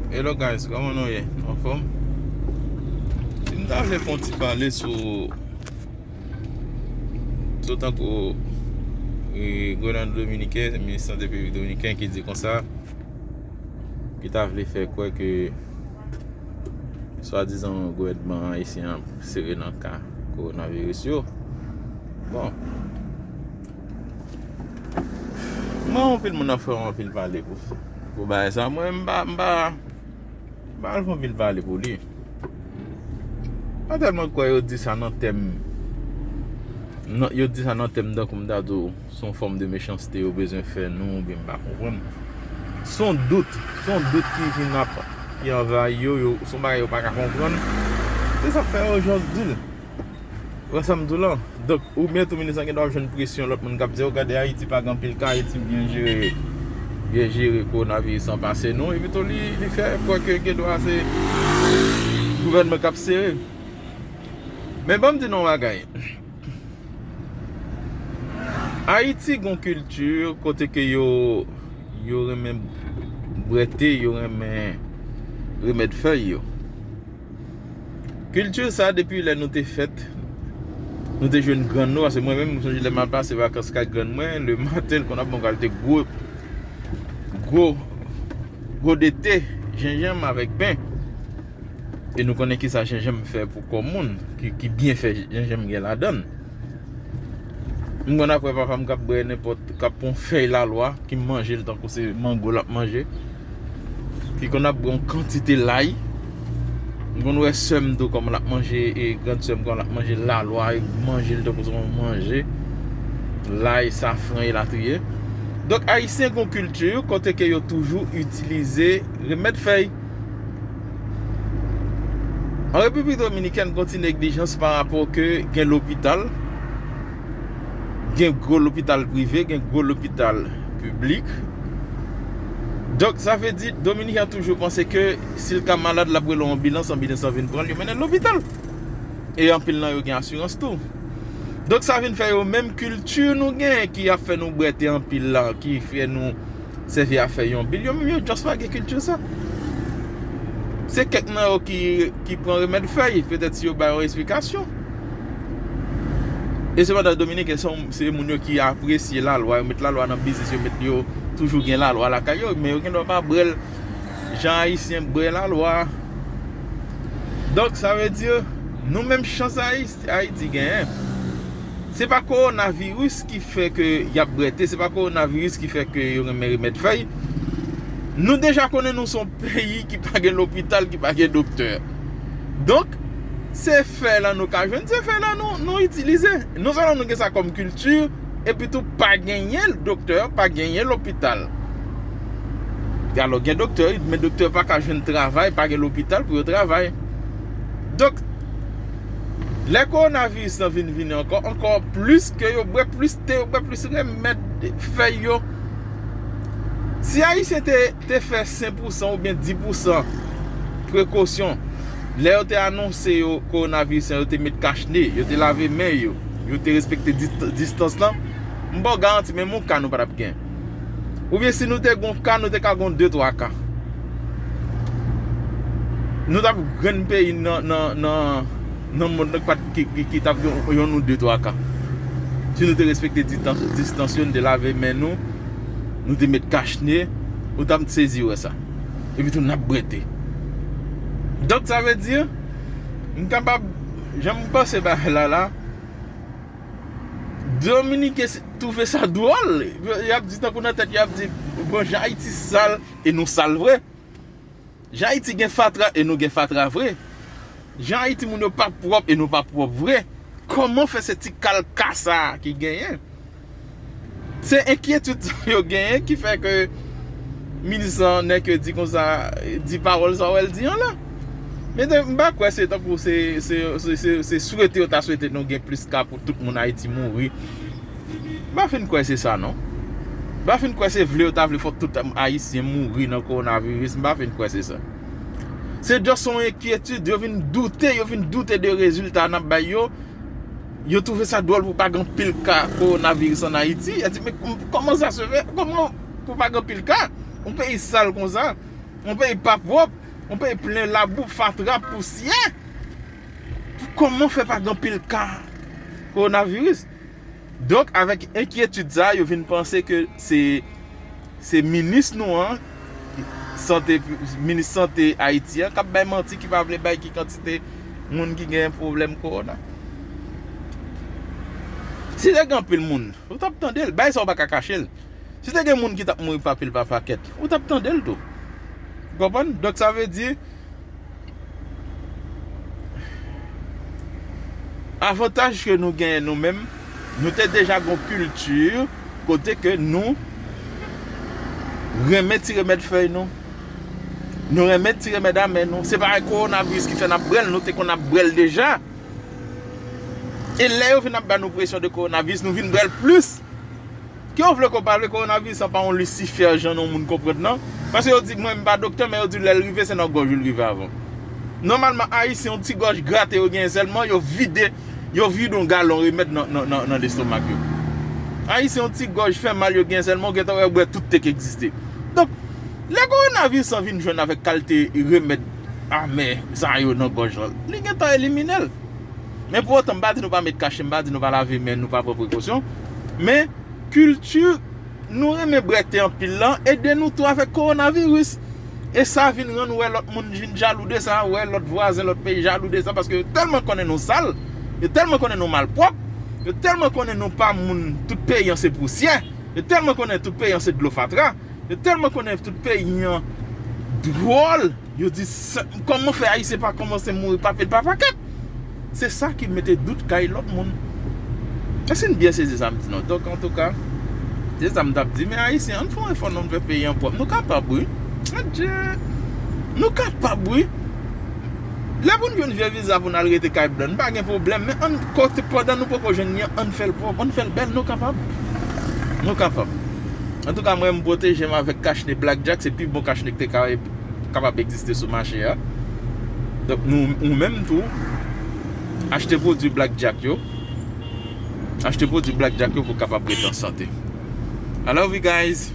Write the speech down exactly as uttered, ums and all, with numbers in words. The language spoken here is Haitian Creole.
Hello guys, kòman nou ye? Nou anfòm? Si m ta vle fè yon ti pale sou, sou tankou, e, gouvènman dominiken, minis sante piblik dominiken ki di konsa, ki ta vle fè kwè ke swadizan gouvènman ayisyen an sere nan ka kowonaviris yo. Bon. Mwen, anpil moun ap fè anpil pale pou, pou bagay sa. Mwen, m pa, m pa, m pa al fè anpil pale pou li. Pa tèlman kwè yo di sa nan tèm, nan, yo di sa nan tèm tankou m ta di w, se yon fòm de mechanste yo bezwen fè nou, oubyen m pa konprann. Se yon dout, se yon dout ki vin ap, ki anvayi yo, yo, se yon bagay yo pa ka konprann. Se sa k fè yo jis di l. Wè sa m di w lan. Donk, oubyen tou minis lan gen dwa ap jwenn presyon lòt moun k ap di, "O, gade, Ayiti pa gen anpil ka, Ayiti byen jere, byen jere kowonaviris lan pase nou." Epi tou, li, li fè kwè ke gen dwa se gouvènman k ap sere. Men ban m di nou yon bagay. Ayiti gen yon kilti kote ke yo, yo renmen bwète, yo renmen remèd fèy yo. Kilti sa, depi lè nou te fèt, nou te jwenn grann nou, paske mwen menm, m sonje lè m al pase vakans kay grann mwen, le maten, l konn ap ban m kalite gwo, gwo, gwo de te, jenjanm avèk pen. E nou konnen kisa jenjanm fè pou kò moun, ki, ki byenfè jenjanm gen ladan l. M konn ap wè papa m k ap bwè nenpòt, k ap pran fèy lalwa, ki manje l tankou se mango l ap manje, ki konn ap bwè yon kantite lay. M konn wè sè m tou kòman l ap manje, e grann sè m kòman l ap manje lalwa, e manje l tankou se yon manje. Lay, safran, elatriye. Donk, Ayisyen gen yon kilti kote ke yo toujou itilize remèd fèy. An Repiblik Dominikèn, gen yon ti neglijans pa rapò ke gen lopital, gen gwo lopital prive, gen gwo lopital piblik. Donk, sa vle di, Dominiken an toujou panse ke si l ka malad, l ap rele yon anbilans, anbilans lan vin pran l, yo mennen l lopital. E anpil nan yo gen asirans tou. Donk, sa vin fè yo menm kilti nou gen ki ap fè nou bwète anpil la, ki fè nou sèvi a fèy yon bil, yo menm yo just pa gen kilti sa. Se kèk nan yo ki, ki pran remèd fèy, petèt si yo bay yon esplikasyon. E sepandan, Dominiken se, se moun yo ki apresye lalwa, yo met lalwa nan biznis, yo met, yo toujou gen lalwa lakay yo, men yo gen dwa pa bwè l jan Ayisyen bwè lalwa. Donk, sa vle di, nou menm chans Ayis-, Ayiti genyen, se pa kowonaviris ki fè ke y ap bwète, se pa kowonaviris ki fè ke yo renmen remèd fèy. Nou deja konnen nou se yon peyi ki pa gen lopital, ki pa gen doktè. Donk, se fèy la nou ka jwenn, se fèy la nou, nou itilize. Non sèlman nou gen sa kòm kilti, epi tou pa genyen doktè, pa genyen lopital. Alò, gen doktè, wi, men doktè pa ka jwenn travay, pa gen lopital pou yo travay. Donk, lè kowonaviris lan vin vini ankò, ankò plis ke yo bwè plis te, yo bwè plis remèd fèy yo. Si Ayisyen te, te fè senk pousan oubyen dis pousan prekosyon, lè yo te anonse yo kowonaviris lan, yo te met kachne, yo te lave men yo, yo te respekte dist-, distans lan, m ba w garanti, menm yon ka nou pa t ap gen. Oubyen si nou te gen yon ka, nou te ka gen de twa ka. Nou t ap grenn peyi nan, nan, nan, nan mond lan ki pa t, ki, ki, ki t ap gen yon, yon ou de twa ka. Si nou te respekte distans, distans yo, nou te lave men nou, nou te met kachne, ou t ap sezi wè sa. Epi tou, n ap bwète. Donk, sa vle di, m kapab, jan m panse bagay la la, Dominiken s-, twouve sa dwòl. Y ap di tankou nan tèt, y ap di, "Bon, jan Ayiti sal, e nou sal vre. Jan Ayiti gen fatra, e nou gen fatra vre. Jan Ayiti moun yo pa pwòp, e nou pa pwòp vre. Kòman fè se ti kal ka sa a ki genyen?" Se enkyetid sa yo genyen ki fè ke minis lan nèk yo di konsa, di pawòl sa w wè l di an la. Men de, m pa kwè se tankou se, se, se, se, se swete yo ta swete nou gen plis ka pou tout moun Ayiti mouri. M pa fin kwè se sa non. M pa fin kwè se vle yo ta vle fò tout Ayisyen mouri nan kowonaviris. M pa fin kwè se sa. Se just yon enkyetid, yo vin doute, yo vin doute de rezilta n ap bay yo. Yo twouve sa dwòl pou pa gen anpil ka kowonaviris ann Ayiti. Yo di, "Men kòm-, kòman sa se fè? Kòman pou pa gen anpil ka? Yon peyi sal konsa." Yon peyi pa pwòp, yon peyi plen labou, fatra, pousyè. Kòman fè pa gen anpil ka kowonaviris? Donk, avèk enkyetid sa, yo vin panse ke se, se minis nou an, sante, minis sante Ayiti an, k ap bay manti, ki pa vle bay ki kantite moun ki gen pwoblèm kowona. Si te gen anpil moun, ou t ap tande l. Bagay sa, ou pa ka kache l. Si te gen moun ki t ap mouri pa pil pa pakèt, ou t ap tande l tou. Ou konprann? Donk, sa vle di, avantaj ke nou genyen nou menm, nou te deja gon kilti kote ke nou renmen ti remèd fèy nou. Nou renmen ti remèd amè nou. Se pa kowonaviris ki fè n ap bwè l, nou te konn ap bwè l deja. E lè yo vin ap ba nou presyon de kowonaviris, nou vin bwè l plis. Ke w vle ke w pa vle, kowonaviris lan pa yon lisifè jan yon moun konprann nan. Paske yo di, mwen m pa doktè, men yo di lè l rive, se nan gòj ou l rive avan. Nòmalman, Ayisyen, yon ti gòj grate yo genyen sèlman, yo vide, yo vide yon galon remèd nan, nan, nan, nan lestomak yo. Ayisyen, yon ti gòj fè mal yo genyen sèlman, ou gentan wè yo bwè tout te k egziste. Donk, lè kowonaviris lan vin jwenn avèk kalite remèd amè sa yo nan gòj lan, li gentan elimine l. Men pou otan, m pa di nou pa met kache, m pa di nou pa lave men nou, pa pran prekosyon. Men kilti nou renmen bwè te anpil lan ede nou tou avèk kowonaviris. E sa vin rann ou wè lòt moun vin jalou de sa, wè lòt vwazen, lòt peyi jalou de sa, paske yo tèlman konnen nou sal, yo tèlman konnen nou malpwòp, yo tèlman konnen nou pa moun, tout peyi an se pousyè, yo tèlman konnen tout peyi an se dlo fatra, yo tèlman konnen tout peyi an dwòl, yo di, "Sa- kòman fè Ayisyen pa kòmanse mouri pa pil pa pakèt?" Se sa ki mete dout kay lòt moun. Èske n byen sezi sa m di nou? Donk, antouka, se sa m t ap di, men Ayisyen, ann fè yon efò, nou fè peyi an pwòp. Nou kapab, wi. Adje. Nou kapab, wi. Lè pou n jwenn vye viza pou n al rete kay blan, n pa gen pwoblèm, men ann kote pandan nou poko jwenn li an, ann fè l pwòp, ann fè l bèl, nou kapab. Nou kapab. Antouka, mwen, m pwoteje m avèk kachne Black Jack, se pi bon kachne ki te ka, kapab egziste sou mache a. Donk, nou, ou menm tou, achte pwodui Black Jack yo. Achte pwodui Black Jack yo pou w kapab rete an sante. I love you guys.